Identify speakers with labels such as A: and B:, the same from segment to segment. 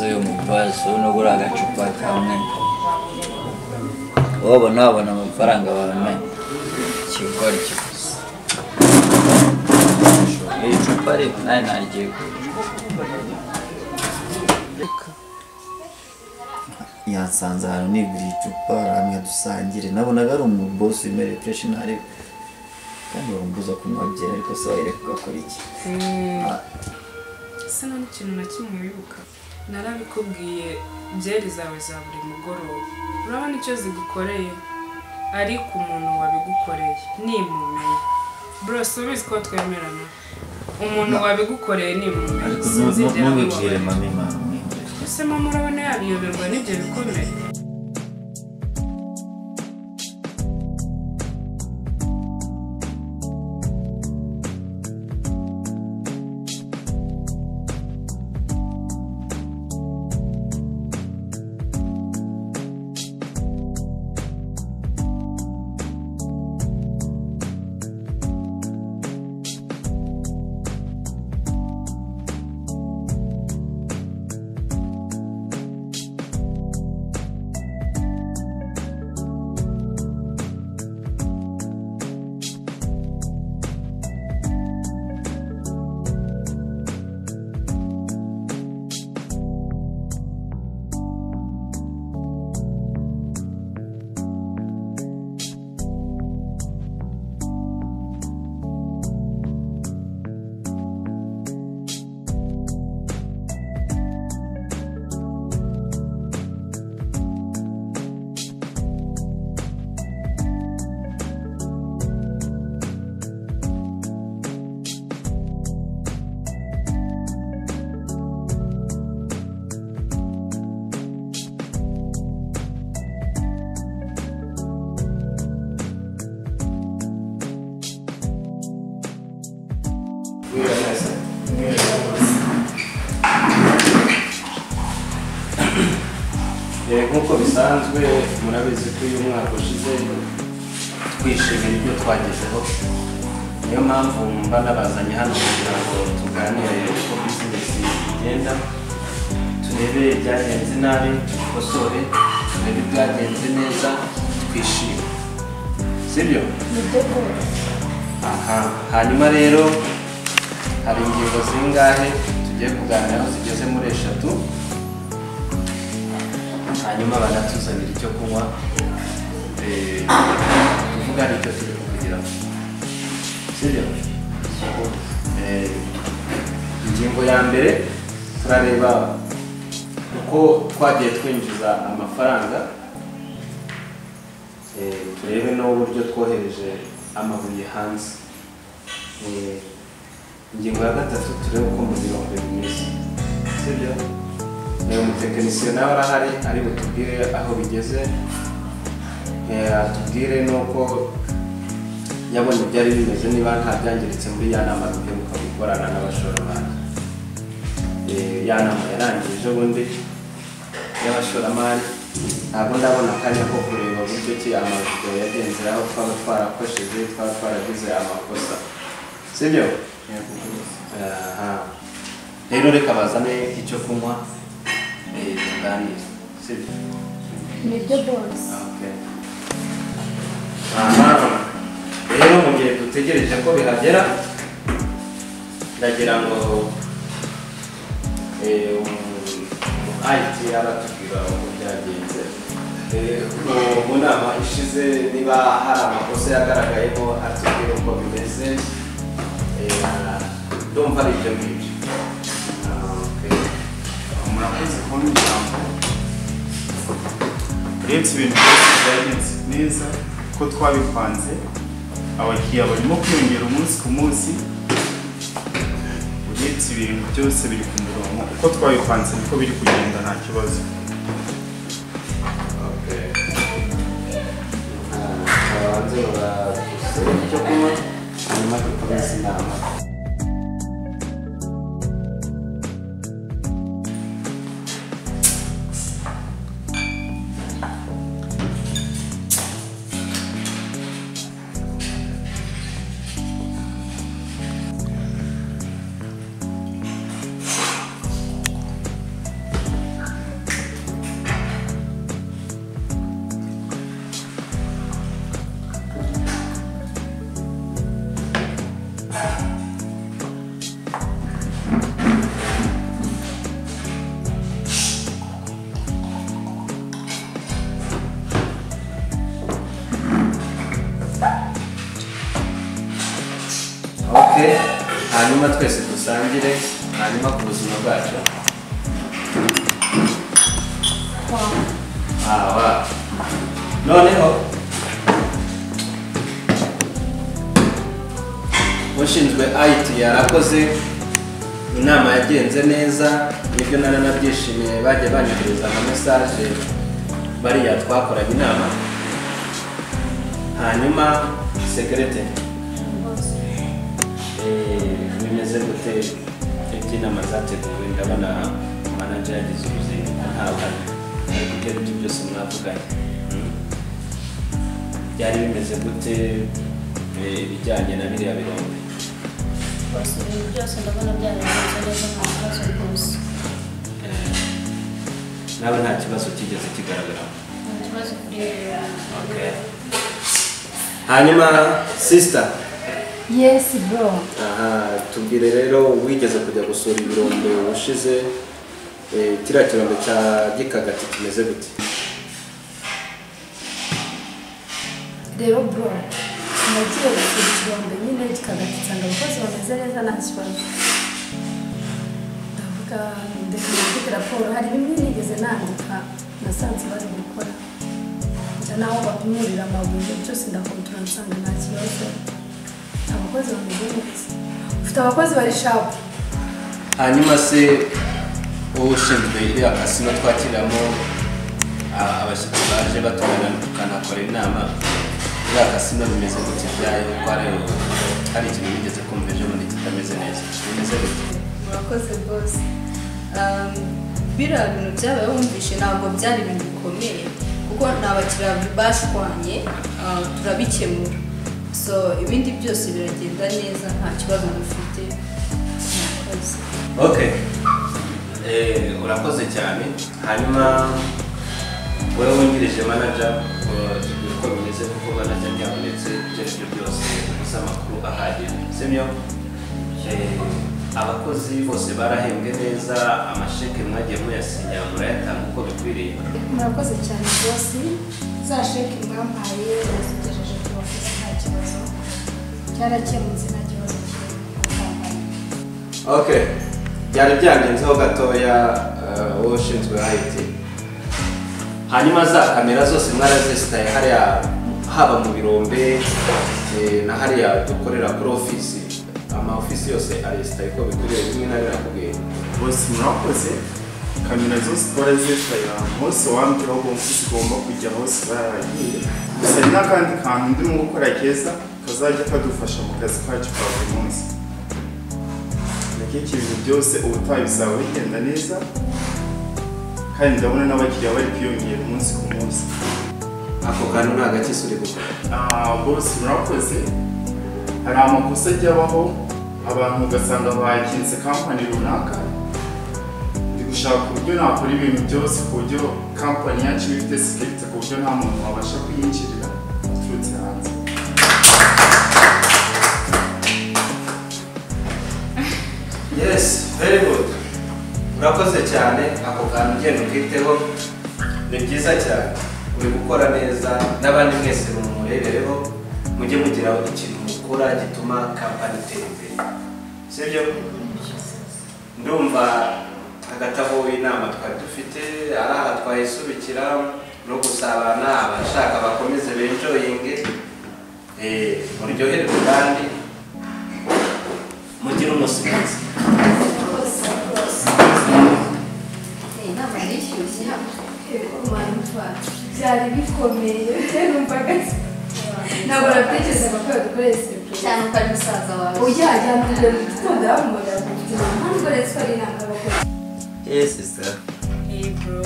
A: Uyu mubasi unugura agacupa kamwe wabona wabona amafaranga bamwe kikora ikiguzi iri cupa ariko nawe narigiye yasanze ahantu nigura icupa hamwe dusangire nabonaga ari umubosi wimereye fresh ntari kandi bambuza kunywa byeri ariko se wayireka ugakora iki?
B: Ese nta n'ikintu na kimwe wibuka? Narabikubwiye byeri zawe za buri mugoroba urabona icyo zigukoreye ariko umuntu wabigukoreye nimumenya bro subizi ko twemerana umuntu wabigukoreye nimumenya
A: sinzigera mubibwire mami mami.
B: Ese mama urabona yabiyoberwa n'ibyo bikomeye?
C: Nk'uko bisanzwe murabizi ko uyu mwaka ushize twishimira ibyo twagezeho, niyo mpamvu mba nabazanye hano kugira ngo tuganire uko bizinesi igenda, turebe ibyagenze nabi tubikosore, turebe ibyagenze neza twishime, sibyo? Aha, hanyuma rero hari ingingo zingahe tugiye kuganiraho zigeze muri 3. Hanyuma banatuzanira icyo kunywa tuvugane icyo turi kuvugiraho, sibyo? Ingingo ya mbere turareba uko twagiye twinjiza amafaranga, turebe n'uburyo twohereje amabuye hanze. Ingingo ya gatatu turebe uko mu birombe bimeze, sibyo? Umutekinisiye nawe arahari ari butubwire aho bigeze, atubwire n'uko yabonye byari bimeze niba nta byangiritse muri ya nama duheruka gukorana n'abashoramari. Ya nama yarangiye ejo bundi y'abashoramari, ntabwo ndabona akanya ko kureba uburyo ki amavideo yagenze aho twaba twarakosheje twaba twaragize amakosa, sibyo? Rero reka bazane icyo kunywa tuganire, sibyo?
D: Nibyo boss.
C: Okay. Aha rero mu gihe dutegereje ko bihagera ndagira ngo IT aratubwira uko byagenze mu nama ishize, niba hari amakosa yagaragayemo atubwira uko bimeze. Ndumva ari ibyo ngibyo.
E: Murakoze kubona ijambo. Uretse ibintu byose byagenze neza ko twabipanze, abakiriya barimo kwiyongera umunsi ku munsi, uretse ibintu byose biri ku murongo uko twabipanze niko biri kugenda nta kibazo.
C: Babanze baradusaba icyo kunywa hanyuma dukomeze inama. Tuvuge hanyuma twese dusangire hanyuma ku buzima bwacu. Wow. Noneho ushinzwe IT yarakoze inama yagenze neza, nibyo naranabyishimiye, bagiye banyohereza ama message bariya twakoranye inama. Hanyuma secretary bimeze gute iby'inama zateguwe? Ndabona manager yagize uruzinduko ntawe, ariko ibyo aribyo byose mwavuganye byari bimeze gute ibijyanye na biriya birombe?
D: Bose ibintu byose ndabona byaragenze neza, nta kibazo rwose.
C: Nawe nta kibazo kigeze kigaragara?
D: Nta kibazo kuri
C: Okay. Hanyuma sister.
D: Yes bro.
C: Aha, tubwire rero wigeze kujya gusura ibirombe ubushize, kiriya kirombe cya Gikagati kimeze gute?
D: Rero bro, nagiye gusura ikirombe nyine Gikagati nsanga abakozi bameze neza nta kibazo. Ndavuga ndeka nandike raporo, hari bimwe nigeze nandika nasanze bari gukora. Njya naho bapimurira amabuye byose ndakontora nsanga nta kibazo. Abakozi bameze neza. Ufite abakozi bari sharp.
C: Hanyuma se wowe ushinzwe iriya kasino twakiriramo abashyitsi baje batugana tukanakora inama, iriya kasino bimeze gute byayo? Ko hari ikintu bigeze kumva ejo bundi kitameze neza, bimeze gute?
F: Murakoze boss. Biriya bintu byabaye wumvishe ntabwo byari ibintu bikomeye, kuko ni abakiriya bashwanye, turabikemura. So ibindi byose biragenda neza, nta kibazo dufite. Murakoze.
C: Okay. Urakoze cyane. Hanyuma wowe wungirije manager, tubwire uko bimeze kuko manager ntiyabonetse, ibyo aribyo byose ubuze amakuru ahagije, sibyo? Abakozi bose barahembwe neza, amasheke mwagiye muyasinya murayatanga uko bikwiriye?
D: Murakoze cyane rwose, za sheke mwampaye nazigejeje ku bakozi nta kibazo, cyarakemutse nta kibazo kiri.
C: Okay. Byari byangenzeho gatoya wowe ushinzwe IT. Hanyuma za kamera zose mwarazesitaye hariya, haba mu birombe na hariya dukorera kuri ofisi, ama ofisi yose aresitaye ko bikwiriye bimwe na nakubwiye?
E: Bose murakoze, kamera zose twarazesitaye ahantu hose wambwira aho zigomba kujya hose baragiye. Gusa hari n'akandi kantu ndimo gukora keza kazajya kadufasha mu kazi kacu ka buri munsi. Ndakeka ibintu byose ubutaha bizaba bigenda neza, kandi ndabona n'abakiriya bari kwiyongera umunsi ku munsi.
C: Ako kantu ni agakisi uri gukora?
E: Bose murakoze, hari amakosa ajya abaho abantu ugasanga bakinze kampani runaka. Ndi gushaka uburyo nakora ibintu byose ku buryo kampani yacu iba ifite security, ku buryo nta muntu wabasha kuyinjirira aturutse hanze.
C: Yes, very good. Urakoze cyane, ako kantu ugenda ukiteho ni byiza cyane, uri gukora neza, n'abandi mwese mumurebereho, mujye mugira ikintu mukora gituma kampani itera imbere, sibyo? Ndumva hagati aho inama twari dufite ari aha twayisubikira no gusabana, abashaka bakomeze benjoyinge, muryoherwe kandi mugire umunsi mwiza.
F: Inama yishyushye hano.
D: Byari bikomeye, numvaga ntabwo natekerezaga ko yadukoreye surprise.
F: Cyane uko ari musaza wawe.
D: Oya, yambwiye mu gitondo yampamagara ngo mfite inama, ntabwo rero ko ari inama y'abakozi.
A: Hey sister.
B: Hey bro.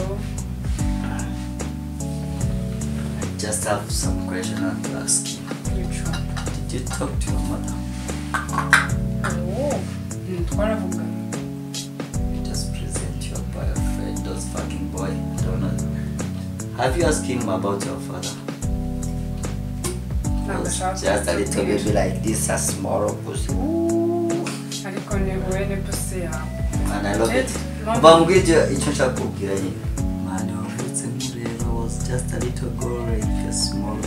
A: I just have some question I want to ask you.
B: Which one?
A: Did you talk to your mother?
B: Oh, twaravugana.
A: You just present your boyfriend, those fucking boy. I don't know. Have you asked him about your father? Just a little baby like this, a small pussy.
B: Ariko ni wowe ni pussy yawe.
A: And I love it. Bambwije icyo nshaka kubwira nyine. Man, wavutse nkureba was just a little girl like a small one.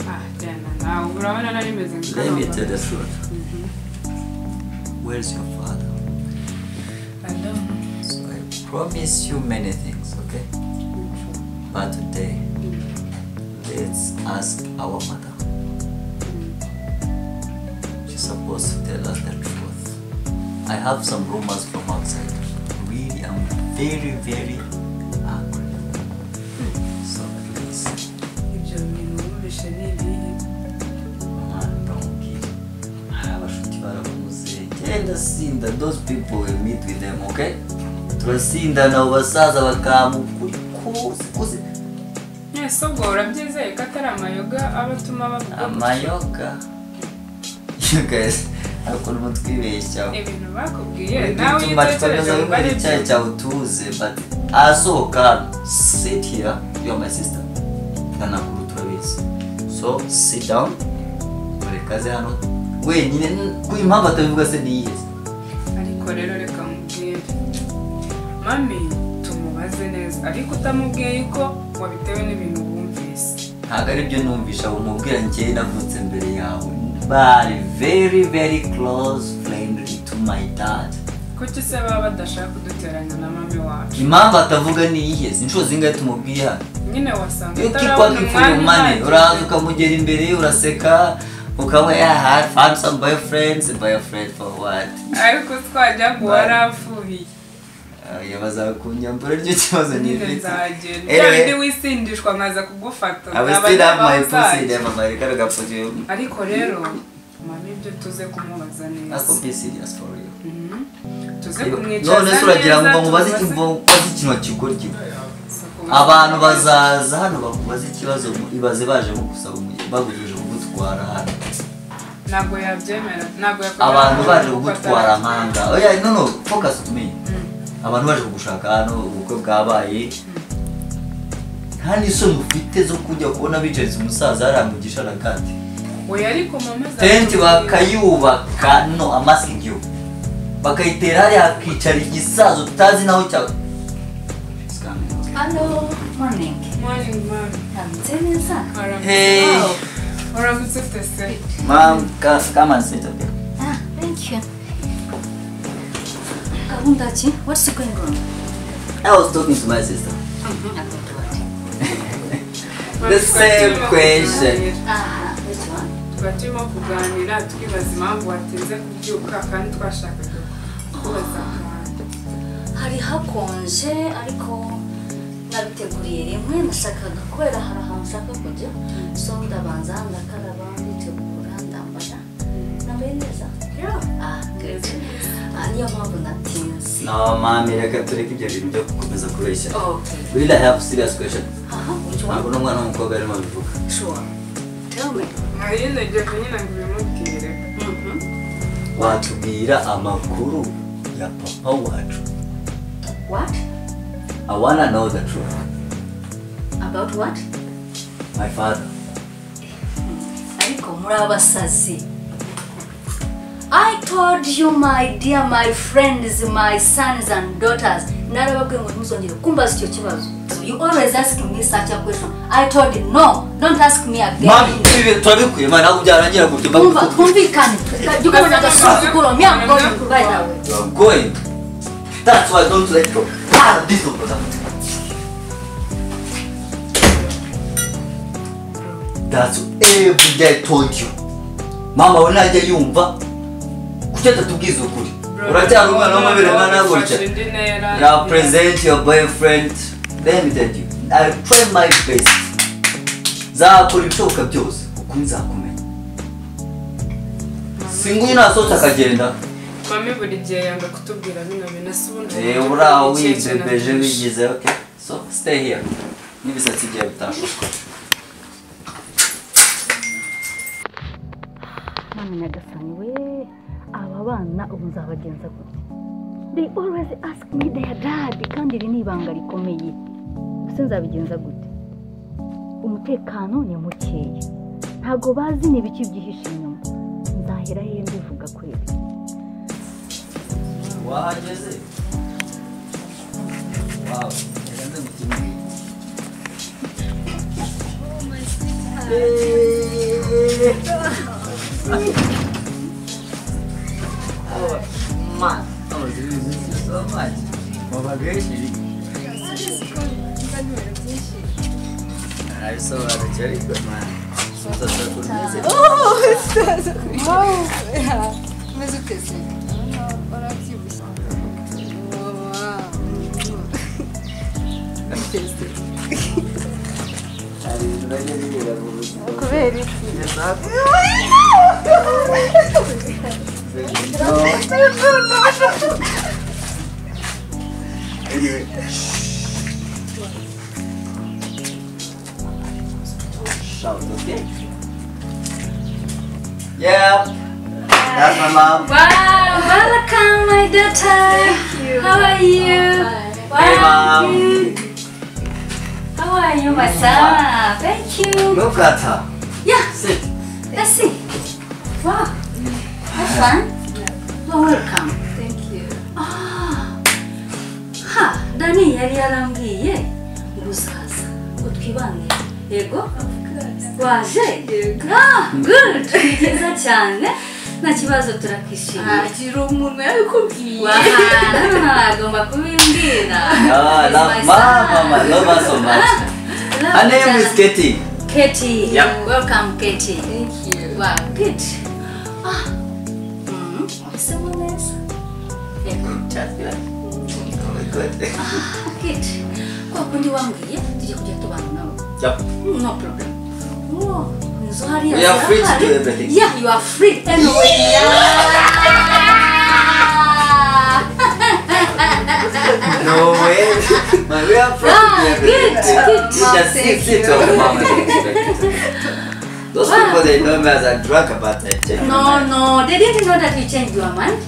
B: Ah, jyana nawe urabona nari meze nka
A: Let me tell the truth. Where's your father?
B: I don't know.
A: So I promise you many things, okay? But today, let's ask our mother. She's supposed to tell us the truth. I have some rumors from outside. Really, I'm very, very angry. So please.
B: Ibyo bintu wumvishe ni ibihe?
A: Mama, ndamubwira. Hari abashuti baramuze. Genda sinda, those people will meet with them, okay? Turasindana abo basaza bakamukuri kose kose.
B: Ese ubwo urabyizeye ko atari amayoga aba atuma bavuga gutyo?
A: Amayoga? You guys, ariko urimo twibeshyaho.
B: Ibintu bakubwiye nawe iyo utekereje wumva ari byo.
A: Icyayi cyawe utuze, but asohoka hano. Sit here, you are my sister. Ndanakuru turabizi. So sit down, murekaze hano wenyine. Ku impamvu atabivuga se ni iyihe?
B: Ariko rero reka mubwire mami, tumubaze neza, ariko utamubwiye ko wabitewe n'ibintu wumvise.
A: Ntabwo ari byo numvisha, umubwira njyewe navutse mbere yawe. Bari very very close friendly to my dad.
B: Kuki se baba badashaka kuduteranya na mami wacu?
A: Impamvu atavuga ni iyihe? Inshuro zingahe tumubwiye hano?
B: Nyine wasanga
A: You keep
B: utarabona
A: working for your
B: umwanya
A: money.
B: uhagije.
A: Uraza ukamugera imbere uraseka, ukaba yeah, I found some boyfriends, boyfriend for what?
B: Ariko twajya ngo waramfuhiye.
A: Yabaza kunyambura ryo kibazo ni
B: Nyine
A: ifite.
B: nzagenda.
A: Anyway.
B: Bya bindi wisindishwa nkaza kugufata.
A: I will
B: Nzaba
A: still have my
B: nzaba
A: pussy
B: uzajya.
A: there, mama. Reka gapfuye.
B: Ariko rero mami ibyo tuze kumubaza neza.
A: Ariko be serious for real.
B: Tuze kumwicaza
A: None se uragira ngo
B: neza,
A: mubaze
B: tumubaze-
A: ikintu kigoryi. Abantu bazaza hano bakubaza ikibazo, ibaze baje gusaba bagujije kugutwara hano.
B: Ntabwo yabyemera, ntabwo yakwemera.
A: Abantu baje
B: kuko
A: kugutwara
B: atari-
A: nkanga. Oya, no no, focus on me. Abantu baje kugushaka hano, ubukwe bwabaye. Nta n'isoni ufite zo kujya kubona bicaritse umusaza hariya mu gisharagati.
B: Oya, ariko mama
A: Tenti
B: azatubwira.
A: bakayubaka, no, I'm asking you. Bakayitera hariya hakicara igisaza utazi naho cya. It's coming, okay.
G: Hello, morning.
B: Morning, mami.
G: Uramutse neza?
B: Uramutse.
A: Hey.
B: Uramutse ute se?
A: Mom, come and sit, okay?
G: Ah, thank you. Gahunda ki? What's going on?
A: I was talking to my sister.
G: About what?
A: The same question.
G: Ah, which one?
B: Twari turimo kuganira twibaza impamvu watinze kubyuka kandi twashakaga kukubaza akantu.
G: Hari hakonje ariko nabiteguriye rimwe, nashakaga kubera hari ahantu nshaka kujya, so ndabanza ndakaraba, nditegura, ndambara. Nambaye neza?
B: Yeah.
G: Ah, good. Ah, niyo mpamvu natinze.
A: No, mami, reka tureke ibyo bintu byo gukomeza kubeshya.
G: Okay.
A: Really, I have serious question.
G: Aha, which one?
A: Ntabwo n'umwana w'umukobwa arimo abivuga.
G: Sure. Tell me.
B: Nari ntegereje nyine ngo ubimubwire.
A: Watubwira amakuru ya papa wacu.
G: What?
A: I wanna know the truth.
G: About what?
A: My father.
G: Ariko muri abasazi. I told you, my dear, my friends, my sons and daughters, narababwiye ngo ntimuzongere kumbaza icyo kibazo. You always ask me such a question. I told you, no, don't ask me again.
A: Mami, ibi turabikwiye, man, ntabwo byarangira gutyo.
G: Umva, twumvikane. Jya ugabanya agasuzuguro. Me, I'm going, by the way.
A: You are going. That's why I don't let go. Ah, this one, brother. That's every day I told you. Mama, we najya yumva kuki atatubwiza ukuri. Uracyari umwana w'amabere angana gutya.
B: Bifashe indi ntera.
A: Now present your boyfriend. Let me tell you, I try my best. Nzakora ibishoboka byose kuko nzakumenya. Singuyu nasohotse akagenda.
B: Mami buri gihe yanga kutubwira bino bintu, ese ubundi
A: Uraho
B: ikihe kintu
A: wibebeje
B: atushe?
A: bigize, okay? So stay here. N'ibisatsi byawe bitashuka.
G: Mama nyagasani we, aba bana ubu nzabagenza gute? They always ask me their dad, kandi iri ni ibanga rikomeye. Ese nzabigenza gute? Umutekano ni mukeya. Ntabwo bazi ni ibiki byihishe inyuma. Nzahera hehe mbivuga kweli?
A: Wahageze? Wow, reka nze ngutumire. Hey. Wabeshye. Arabisobanukiwe ariko man.
F: Oh, wow. Umeze ute se? Warabyibushye. Wow. Kubera iki?
A: Anyway. Shout, okay? Yeah, that's my mom.
G: Wow, welcome, my daughter.
F: Thank you.
G: How are you? Wow,
A: hey, mom.
G: Good. How are you, my son? Thank you.
A: Look at her.
G: Yeah.
A: Sit.
G: Let's see. Wow. Have fun. Well, welcome.
F: Thank you.
G: Ah. Ha, Dani yari yarambwiye ngo uzaza ngo twibanire. Yego? Waje? Ah, good. Ni byiza cyane. Nta kibazo turakwishimiye.
F: Agira umuntu yabikubwiye.
G: Agomba kubimbwira.
A: Ah, love mama, mama, love her so much. Her name is Katie.
G: Katie.
A: Yep.
G: Welcome, Katie.
F: Thank you.
G: Wow, good. Ah. Wahisemo neza. Yego.
A: Good.
G: Ah, good. Kwa kundi wambwiye tujye kujya tubana nabo.
A: Yep.
G: No problem. Oh,
A: we are free to do everything.
G: Yeah, you are free anyway. Yeah.
A: No way. But we are free to do everything.
G: Good, good.
A: You just sit on the mom and expect it. Those people, they know me as a drunk about I change.
G: No, no, they didn't know that you changed your mind.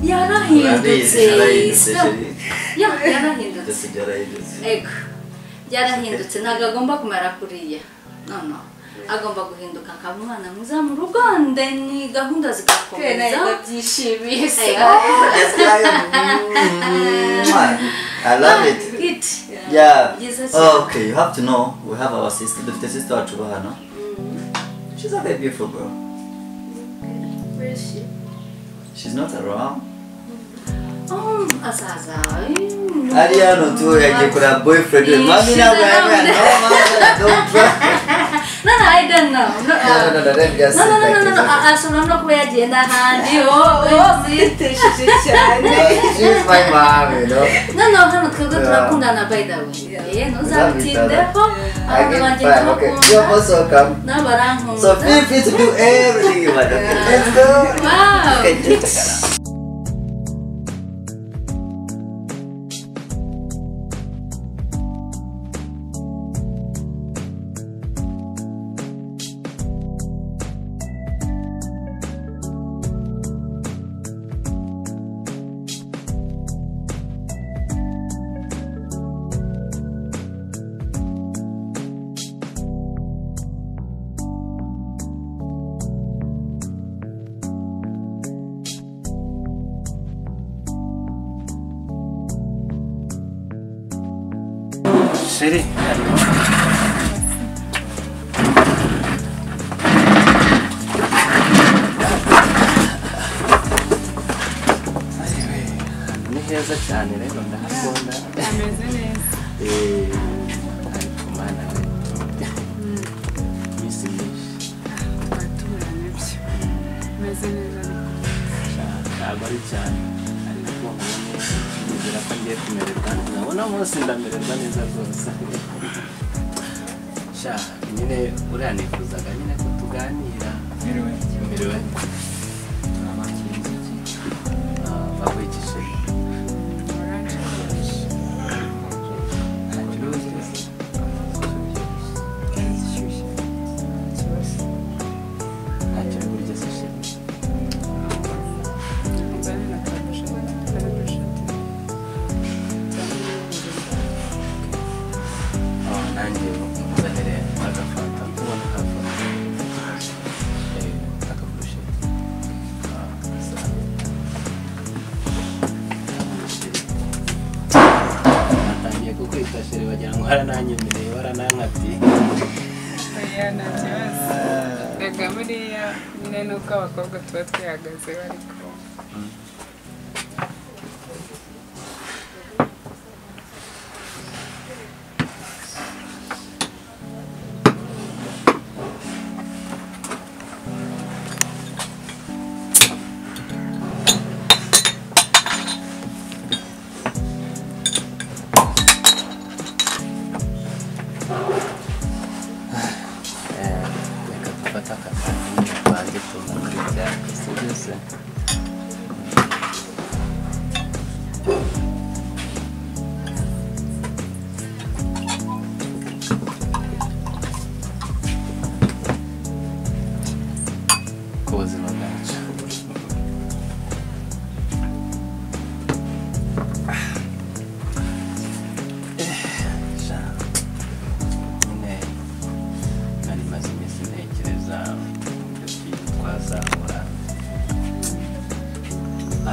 G: Yarahindutse. Yeah, yarahindutse. Ego. Yarahindutse ntabwo agomba kumara kuriya. No, no. Agomba guhinduka akaba umwana mwiza mu rugo ni gahunda zigakomeza.
F: Ndabyishimiye se.
A: I love it.
G: Good.
A: Yeah. Okay, you have to know we have our sister, the sister wacu hano. She's a very beautiful girl.
F: Where is she?
A: She's not around.
G: Oh, azaza.
A: Ari hano tu yagiye kureba boyfriend we. Mami ntabwo yamenya. No, mama, don't try.
G: No, no, I don't know. No,
A: no, no, let me just
G: no, no, no, no, no. Ashobora no kuba yagenda ahandi. Oh,
F: zitesheje cyane.
A: She's my mom, you know.
G: No, no, hano twebwe turakundana by the way. Eh, ntuzabitindeho. Abantu banjye
A: Okay, you're most welcome.
G: N'abarankunda.
A: So feel free to do everything you want. Okay, let's go.
G: Wow.
A: Okay, just
C: Sheri, ni heza cyane rero ndahakunda.
B: Ameze neza.
C: Ariko mana we. Iminsi myinshi.
B: Twari tuburanye byo. Ameze neza ariko.
C: Ntabwo ari cyane. Ariko nkabone nizera ko ngiye kumererwa nabona munsi ndamererwa neza rwose. Sha, nyine uriya nifuzaga nyine ko tuganira.
H: Miriwe.
C: Miriwe. Bakwikije. Warananyemereye waranankabye.
B: Oya nta kibazo. Rega buriya nyine nuko abakobwa tuba twihagazeho ariko.
C: Icyaka si byose. Ku buzima bwacu. Nyine nari maze iminsi ntekereza uburyo ki twazahura,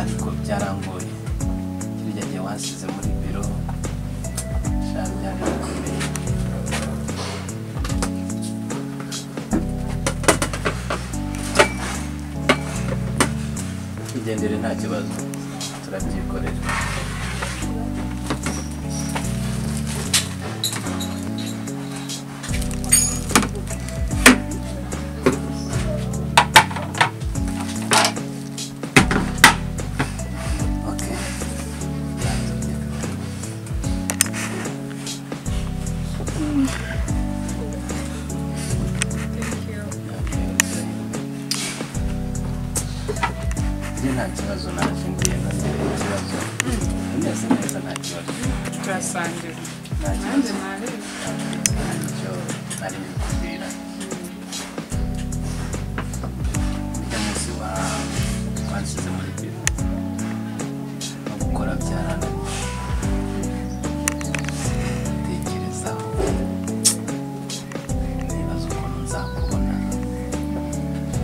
C: ariko byarangoye. Kirya gihe wansize muri biro, sha byari bikomeye. Igendere nta kibazo, turabyikorera. Okay.
B: Thank you.
C: Njye nta kibazo naje ngiye nongere ikibazo. Ameze neza nta kibazo.
B: Turasangira.
C: Nta
B: Nanjye
C: kibazo.
B: nareba.
C: Icyo nari kubwira. Ujya munsi wa wansize muri biro. No gukora byarananiye. Tekerezaho. Nibaza ukuntu nzakubona.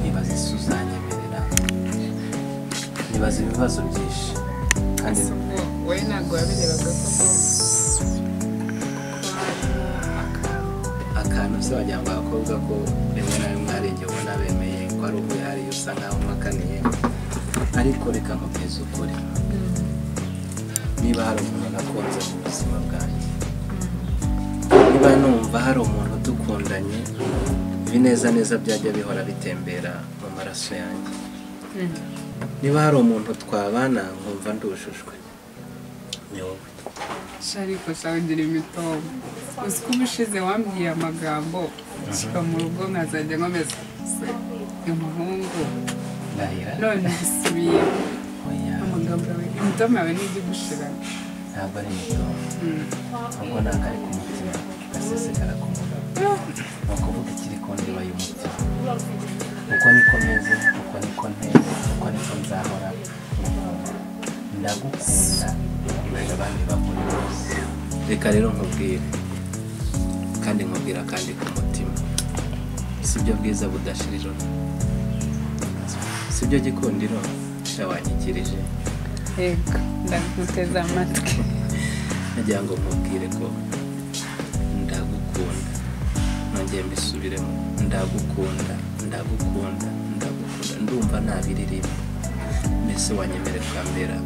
C: Nibaza isi uzanyemerera. Nibaza ibibazo byinshi. Kandi
B: Ese ubwo wowe ntabwo wabirebaga koko ko harimo akantu?
C: Akantu se wagira ngo abakobwa ko rimwe na rimwe hari igihe ubona bemeye ko ari ubu hari usa nkaho umakaniye, ariko reka nkubwize ukuri, niba hari umuntu nakunze mu buzima bwanjye, niba numva hari umuntu dukundanye, ibinezaneza byajya bihora bitembera mu maraso yanjye, niba hari umuntu twabana nkumva ndushujwe, ni wowe.
B: Ariko ugira imitoma. Uzi ko ubushize wambwiye amagambo nshyika mu rugo nkazajya nkomeza se umuhungu
C: Ndahira.
B: none bisubiye
C: Oya,
B: amagambo yawe, imitoma yawe ntijya igushira.
C: Ntabwo ari imitoma, ahubwo ni akari ku mutima gasesekara ku mugabo. Ni ukuvuga ikiri ku ndiba y'umutima. Uko niko meze, uko niko nteye, uko niko nzahora ngukunda. Ndagukunda kurusha abandi bagore bose. Reka rero nkubwire, kandi nkubwira kandi ku mutima, sibyo bwiza budashira ijoro, sibyo gikundiro sha wanyikirije.
B: Yego, ndaguteze amatwi.
C: Nagira ngo nkubwire ko ndagukunda, nongeye mbisubiremo, ndagukunda, ndagukunda, ndagukunda, ndumva nabiririmba. Mbese wanyemerera ukambera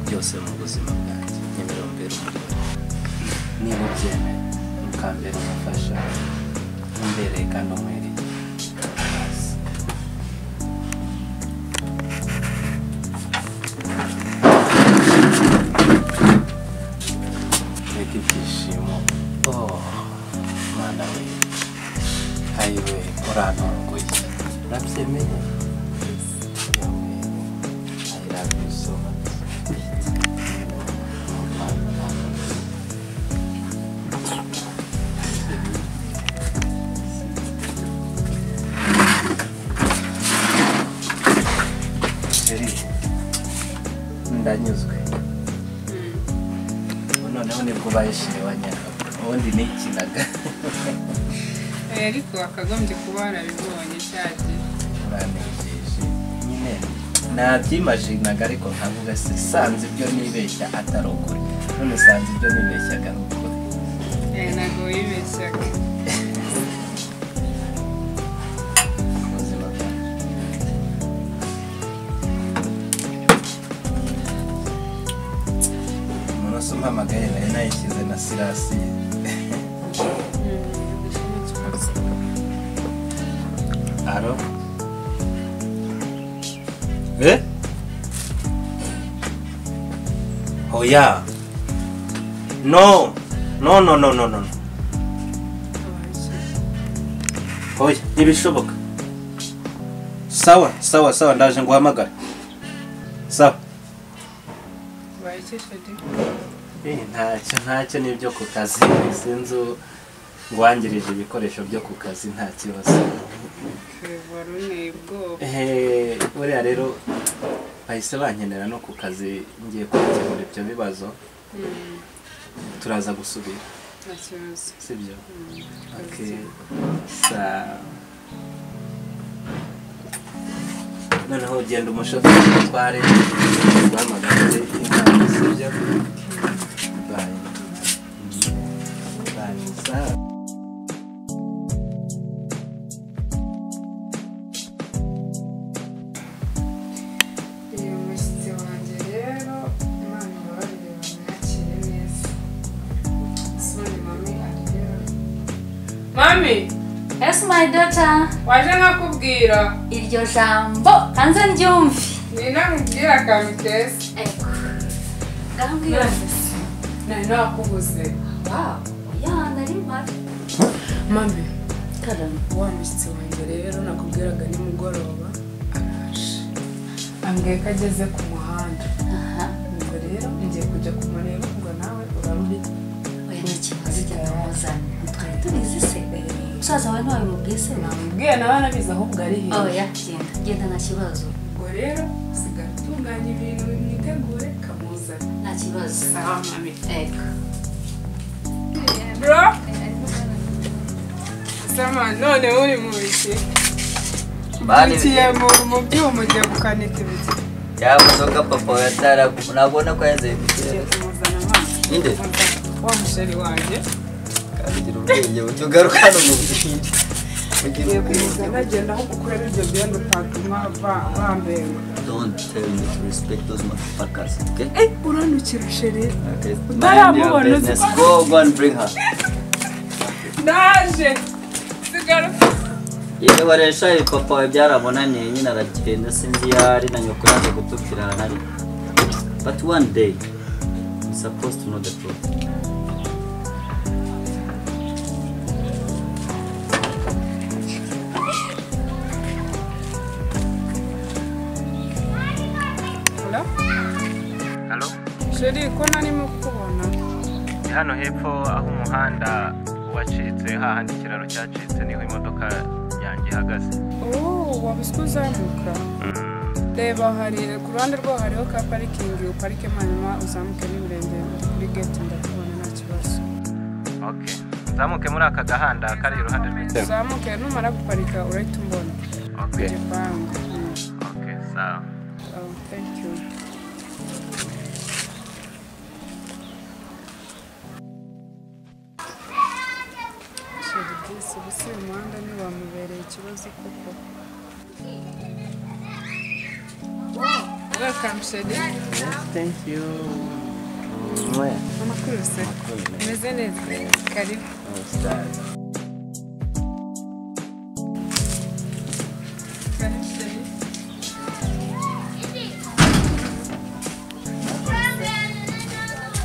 C: byose mu buzima bwanjye, nyemerera umbere umugore, niba ubyemeye ukambera umufasha, umbereye kandi umwereye. Basi. Mbega ibyishimo! Oh, mwana we, ayiwe, urantunguye, urabyemeye? Yewe, I love you so much. Chérie, ndanyuzwe. Ubu noneho nibwo ubaye chérie wa nyawe, ubundi nikinaga.
B: Ariko wakagombye kuba warabibonye cyagiye.
C: Uranejeje nyine, nabyimajinaga ariko nkavuga se sanze ibyo nibeshya atari ukuri, none sanze ibyo nibeshyaga ari ukuri.
B: Ntabwo wibeshyaga.
C: Ubuzima bwacu. Umunsi umpamagaye nari nayishyize na sirasiye. Alo? Eh? Oya. No. No, no, no, no, no. Oya, ntibishoboka. Sawa sawa sawa, ndaje nguhamagara. Sawa. Ntacyo nibyo ku kazi, sinzi ngwangirije ibikoresho byo ku kazi nta kibazo. Buriya rero bahise bankenera no ku kazi, ngiye kubikemura ibyo bibazo. Turaza gusubira.
B: Nta kibazo.
C: Sibyo? Okay. Sawa. Noneho ugenda umushoferi utware guhamagara sibyo? Bye. Bye. Sawa.
B: Uyu mushyitsi wanjye rero Imana ibabarire bamwakire neza. Soni mami arera. Mami!
G: Yes my daughter.
B: Waje nkakubwira.
G: Iryo jambo kanze ndyumve.
B: Ni nakubwira akantu keza.
G: Ego. Ngambwira.
B: Nari nakubuze.
G: Wow. Oya nari mpari.
B: Mami.
G: Karame.
B: Wa mushyitsi wanjye rero nakubwiraga nimugoroba araje. Ambwiye ko ageze ku muhanda.
G: Aha.
B: Ubwo rero ngiye kujya kumureba ngo nawe uraruri.
G: Oya nta kibazo cyamuzanye. Twari tubizi se. Musaza wawe ntiwabimubwiye se?
B: Namubwiye nawe anabizi ahubwo ari hehe.
G: Oya genda genda nta kibazo.
B: Ubwo rero sigara utunganya ibintu mwitegure kamuzane.
G: Nta kibazo.
B: Sawa mami.
G: Ego.
B: Bro. Sama none uri mu biki? Ugiye mu byuma ugiye gukanika ibiki?
A: Ya modoka papa yatara nabona ko yaze
B: ibiki.
A: Ninde?
B: Wa musheri wanjye.
A: Kandi ubwenge bucyo garuka no mu bwenge.
B: Ugiye kumuzana agenda aho gukuramo ibyo byenda utatuma bambenga.
A: Don't tell me to respect those motherfuckers, okay?
B: Eh, uranukira sheri.
A: Okay. Utaramubona uzi. Go and bring her.
B: Ndaje. Sigara.
A: Yewe waresha papa we byaramunaniye nyine aragenda sinzi yari na nyoko yaje gutupfira nari. But one day you're supposed to know the truth.
B: Hello?
C: Hello?
B: Sheri, ko narimo kukubona.
C: Ni hano hepfo aho umuhanda wacitse hahandi ikiraro cyacitse niho imodoka yanjye ihagaze.
B: Oh, wabuswe uzamuka. Reba hari ku ruhande rwaho hariho ka parikingi, uparike hanyuma uzamuke n'ibirenge kuri gate ndakubona nta kibazo.
C: Okay. Uzamuke muri aka gahanda kari iruhande rw'ikiraro.
B: Uzamuke numara guparika urahita umbona.
C: Okay.
B: Igipangu.
C: Okay, sawa.
B: Oh, thank you. Ubu si umuhanda ntiwamubereye ikibazo koko. Welcome, Sheri.
C: Thank you.
B: Amakuru se? Umeze neza? Karibu. Karibu, Sheri.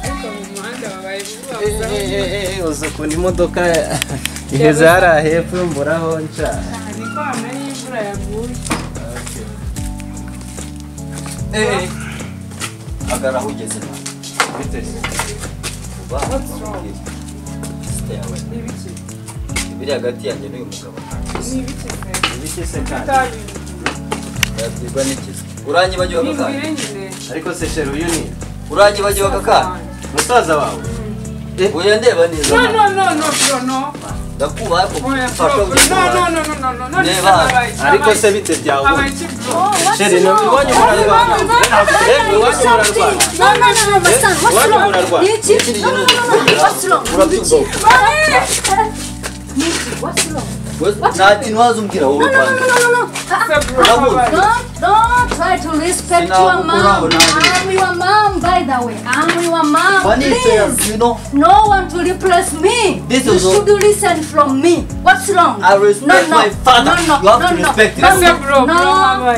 B: Ariko mu muhanda wabaye vuba.
C: Uzi ukuntu imodoka iheze hariya hepfo mburaho nca.
B: Niko wamenya imvura yaguye.
A: Hagarara aho ugeze nawe.
C: Bite se?
A: Stay away.
B: Ni ibiki?
A: Ibiri hagati yanjye n'uyu mugabo.
B: Ni ibiki se?
C: Ibiki se kandi?
A: Yabwirwa n'iki? Uranyibagiwe aka kana?
C: Ariko se Sheri uyu ni?
A: Uranyibagiwe aka kana?
C: Musaza wawe?
A: Oya ndeba neza.
B: No no no no bro no.
A: Ndakubaha ko
B: No no no no no no.
C: Ariko se bite byawe? Sheri no iwanyu murarwana. Iwanyu murarwana.
G: No no no my son, what's wrong? Niki? No no no no, what's wrong? Niki, what's wrong?
A: Nta kintu wazumbwira wowe.
G: No no no no no. Don't try to respect your mom. I'm your mom, by the way. I'm your mom. Please.
A: You know,
G: no one to replace me.
A: This
G: you should listen from me. What's wrong?
A: I respect my father.
G: No, no,
A: you have
G: no,
A: to respect
G: no,
A: it.
G: No, no,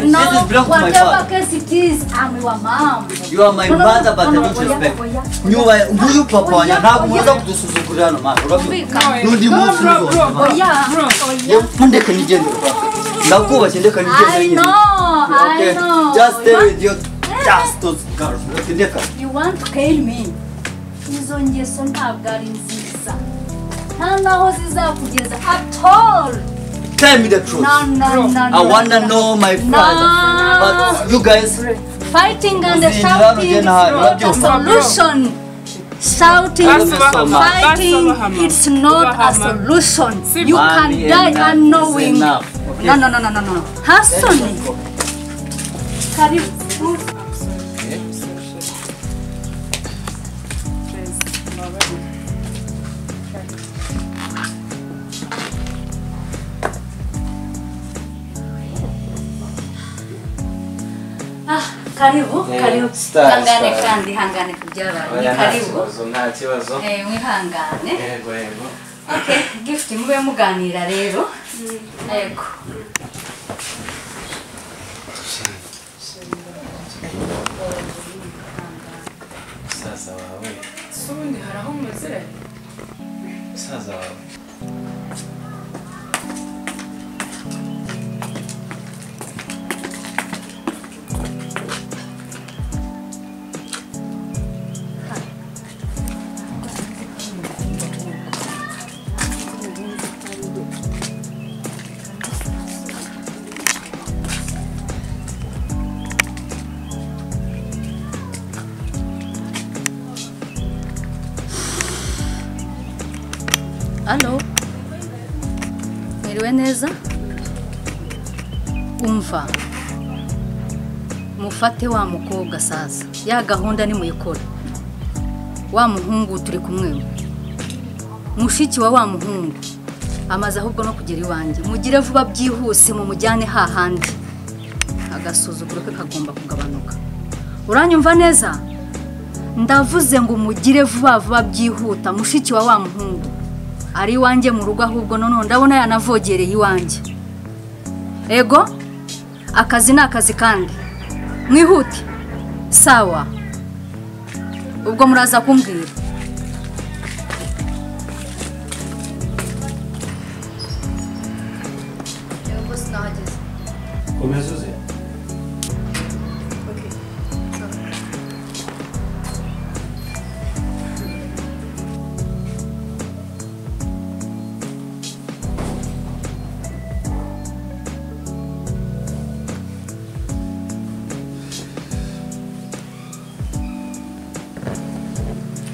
G: no.
A: This is belongs to my
G: Whatever
A: father.
G: case it is, I'm your mom.
A: You are my mother, but I don't respect. Nguyu papa wanjye ntabwo muza kudusuzugurira hano mwana. Urabyumva? N'undi munsi
B: Bro,
A: ntuzongera.
G: Oya, oya.
A: Ntundeke nigendere. Ndakubashye ndeka nigeze
G: I know,
A: Okay.
G: I know.
A: Just stay with your just those girls. Okay, ndeka.
G: You want to kill me? Izo ngeso ntabwo ari nziza. Nta naho zizakugeza at all.
A: Tell me the truth.
G: No, no, no,
A: I wanna know my father.
G: No.
A: But you guys
G: Fighting and
A: Uzinjira
G: shouting is
A: ugena hano,
G: not a
A: urabyumva?
G: solution. Shouting, fighting, it's not a solution. You can
A: Money
G: die
A: enough is
G: unknowing.
A: enough, okay?
G: No, no, no, no, no, no. Hasoni. Karibu.
B: I'm sorry. I'm sorry, Sheri. Please, mbabarire.
G: Ah, karibu,
C: Eh,
G: karibu.
C: star,
G: Hangane
C: star.
G: kandi, hangane ku byabaye. Ni
C: Oya, nta
G: karibu.
C: kibazo, nta kibazo.
G: Eh, mwihangane.
C: Yego, yego.
G: Okay, Gift mube muganira rero. Yego.
C: Musaza wawe,
B: Se ubundi hari aho muziranye?
C: musaza wawe.
G: Allo. Mwiriwe neza? Umva. Mufate wa mukobwa sasa. Ya gahunda nimuyikora. Wa muhungu turi kumwe. Mushiki wa wa muhungu amaze ahubwo no kugera iwanjye. Mugire vuba byihuse mumujyane hahandi. Agasuzuguro ke kagomba kugabanuka. Uranyumva neza? Ndavuze ngo mugire vuba vuba byihuta mushiki wa wa muhungu. Ari iwanjye mu rugo ahubwo none ndabona yanavogereye iwanjye. Ego, akazi ni akazi kandi mwihute. Sawa, ubwo muraza kumbwira.
F: Yego boss, nahageze.
C: Komeza uze.
F: Okay. Sawa.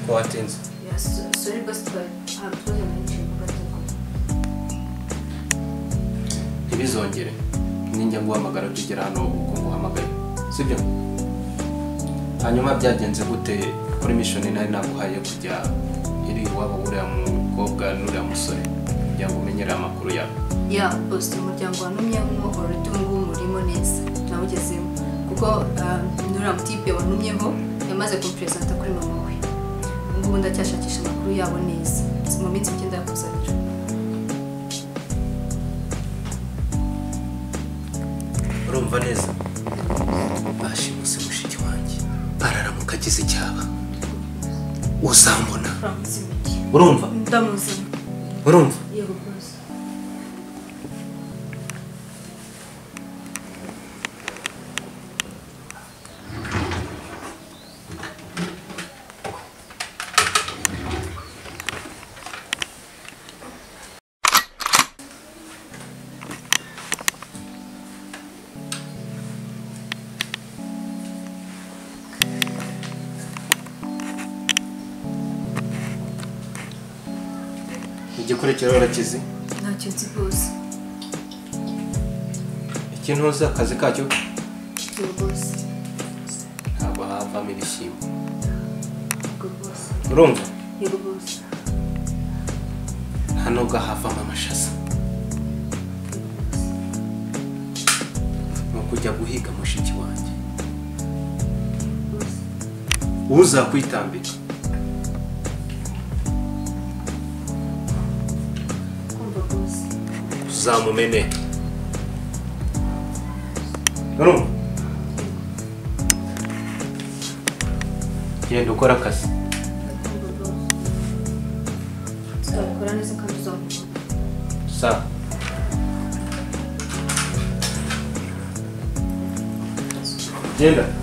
C: Ko watinze.
F: Yes, sorry boss, twari hari utubazo menshi kubategura.
C: Ntibizongere. Ninjya nguhamagara tugera hano uko nguhamagaye. Sibyo? Hanyuma byagenze gute kuri mission nari naguhaye kujya iri iwabo uriya mukobwa n'uriya musore kugira ngo umenyere amakuru yabo?
F: Ya boss, umuryango wantumyemo already ubu ngubu murimo neza nawugezemo kuko n'uriya mutipe wantumyeho yamaze kumpresenta kuri mama we. Ubu ngubu ndacyashakisha amakuru yabo neza. Si mu minsi mike ndayakuzanira.
C: Urumva neza? Bashimuse mushiki wanjye araramuka agize icyaba uzambona. Urumva?
F: Ndamuzana.
C: Urumva?
F: Yego boss.
C: Igikurikiraho urakizi?
F: Ntacyo nzi boss.
C: Ikintu uzi akazi kacyo?
F: Yego boss.
C: Ntabwo havamo ibishyimbo.
F: Yego boss.
C: Urumva?
F: Yego boss.
C: Nta nubwo havamo amashaza. Ni ukujya guhiga mushiki wanjye.
F: Boss.
C: Uzakwitambika.
F: Kumva boss.
C: Uzamumene. Urumva? Genda ukora akazi.
F: Ndakumva boss. Tuzabikora neza kandi uzabibona.
C: Sawa. Genda.